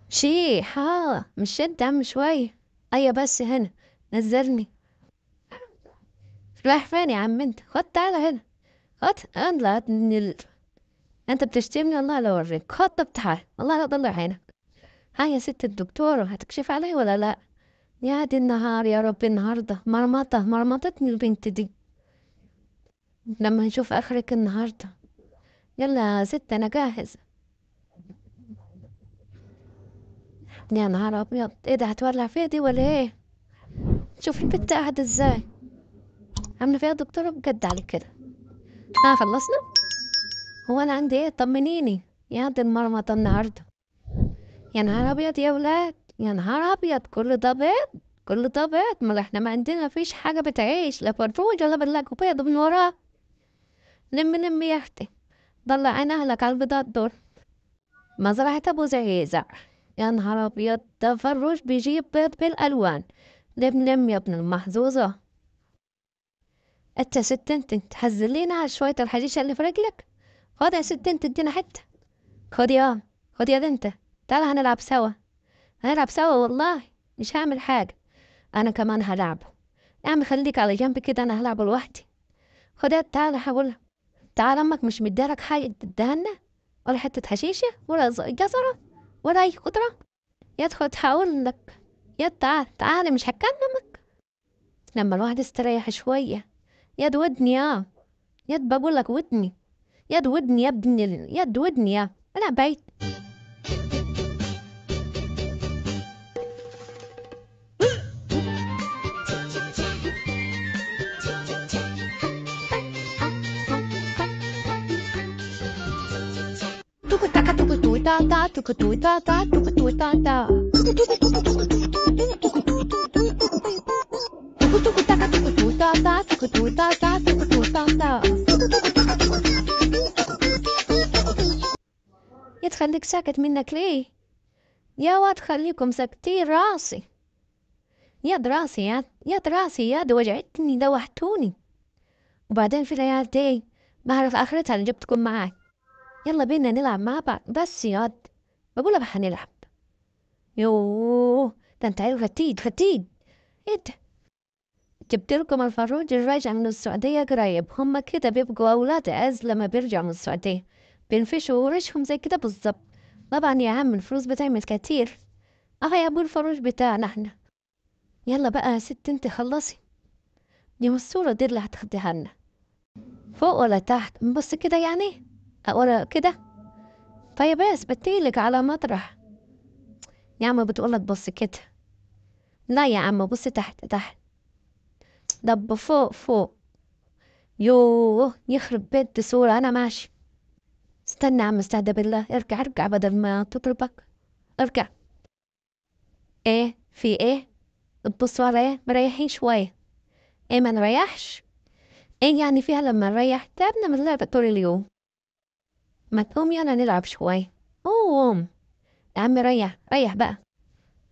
شيحة مش شد يا عم شوية. أيوة بس هنا نزلني. رايح فين يا عم انت؟ خد تعالى هنا، خد اطلع. انت بتشتمني والله لا اوريك. خد طب تعال والله لا اطلع عينك. ها يا ست الدكتورة هتكشف علي ولا لا؟ يا دي النهار يا ربي، النهارده مرمطة مرمطتني البنت دي. لما نشوف اخرك النهارده. يلا يا ست انا جاهز. يا نهار ابيض، ايه ده؟ هتولع فيها دي ولا ايه؟ شوف البنت قاعدة ازاي، عاملة فيها دكتورة بجد على كده. ها خلصنا؟ هو انا عندي ايه؟ طمنيني يا دي المرمطة النهارده. يا نهار ابيض يا ولاد، يا نهار ابيض، كل ده بيض، كل ده بيض. ما احنا ما عندنا فيش حاجة بتعيش، لا فروج ولا بنلاقوا بيض من وراه. لم لم يا اختي، طلع عين اهلك على البيضات دول. مزرعة ابو زعيزع، يا نهار ابيض، ده فروج بيجيب بيض بالالوان. لم لم يا ابن المحظوظة. انت يا ست انت تهزلينا على شوية الحشيشة اللي في رجلك. خد يا ست انت ادينا حتة. خد يا، خد يا انت، تعالى هنلعب سوا، هنلعب سوا والله مش هعمل حاجة، انا كمان هلعبه. يا عم خليك على جنب كده، انا هلعبه لوحدي. خد يا تعالى حاولها، تعالى امك مش مديلك حاجة تدهنا، ولا حتة حشيشة ولا جزرة ولا اي خضرة. يا تخد هقول لك، يا تعال تعالى مش هكلمك. لما الواحد استريح شوية. يا ودني يا يد، بقول لك ودني يا ودني يا ابن يا ودني يا انا بيت. يا تخليك ساكت منك ليه؟ يا واد خليكم ساكتين. راسي يا راسي يا راسي يا وجعتني دوحتوني. وبعدين في العيال دي ما اعرف اخرتها اللي جبتكم معاي. يلا بينا نلعب مع بعض. بس يا بقول لك هنلعب. يوه ده انت عيل فتيد فتيد. ايه ده؟ جبت لكم الفروج الراجع من السعودية قريب. هما كده بيبقوا أولاد عز لما بيرجعوا من السعودية، بينفشوا ورشهم زي كده بالظبط. طبعا يا عم الفلوس بتعمل كتير. اه يا ابو الفروج بتاعنا احنا. يلا بقى يا ست انت خلصي، دي الصورة دي اللي هتاخديها لنا. فوق ولا تحت؟ نبص كده يعني ولا كده؟ طيب بس بتيلك على مطرح يا عم. بتقولك بص كده. لا يا عم بص تحت تحت. دب فوق فوق. يوه يخرب بيت صورة. انا ماشي. استنى يا عم استهدى بالله. ارجع ارجع بدل ما تضربك. ارجع. ايه في ايه؟ تبصوا على ايه؟ مريحين شوية. ايه ما نريحش؟ ايه يعني فيها لما نريح؟ تعبنا من اللعبة طول اليوم. ما تقوم يلا نلعب شوية. قوم يا عم ريح ريح بقى.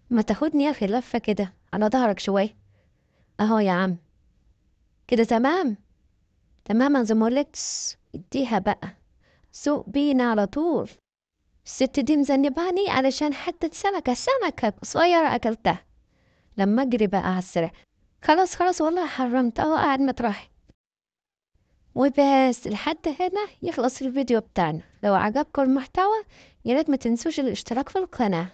ما تاخدني يا اخي لفة كده على ظهرك شوية. اهو يا عم كده تمام تماما زي ما قلت. اديها بقى سوق بينا على طول. الست دي مذنباني علشان حتة سمكة سمكة صغيرة أكلتها. لما أجري بقى على السريع. خلاص خلاص والله حرمت أهو قاعد مطرحي. وبس لحد هنا يخلص الفيديو بتاعنا. لو عجبكم المحتوى ياريت ما تنسوش الاشتراك في القناة.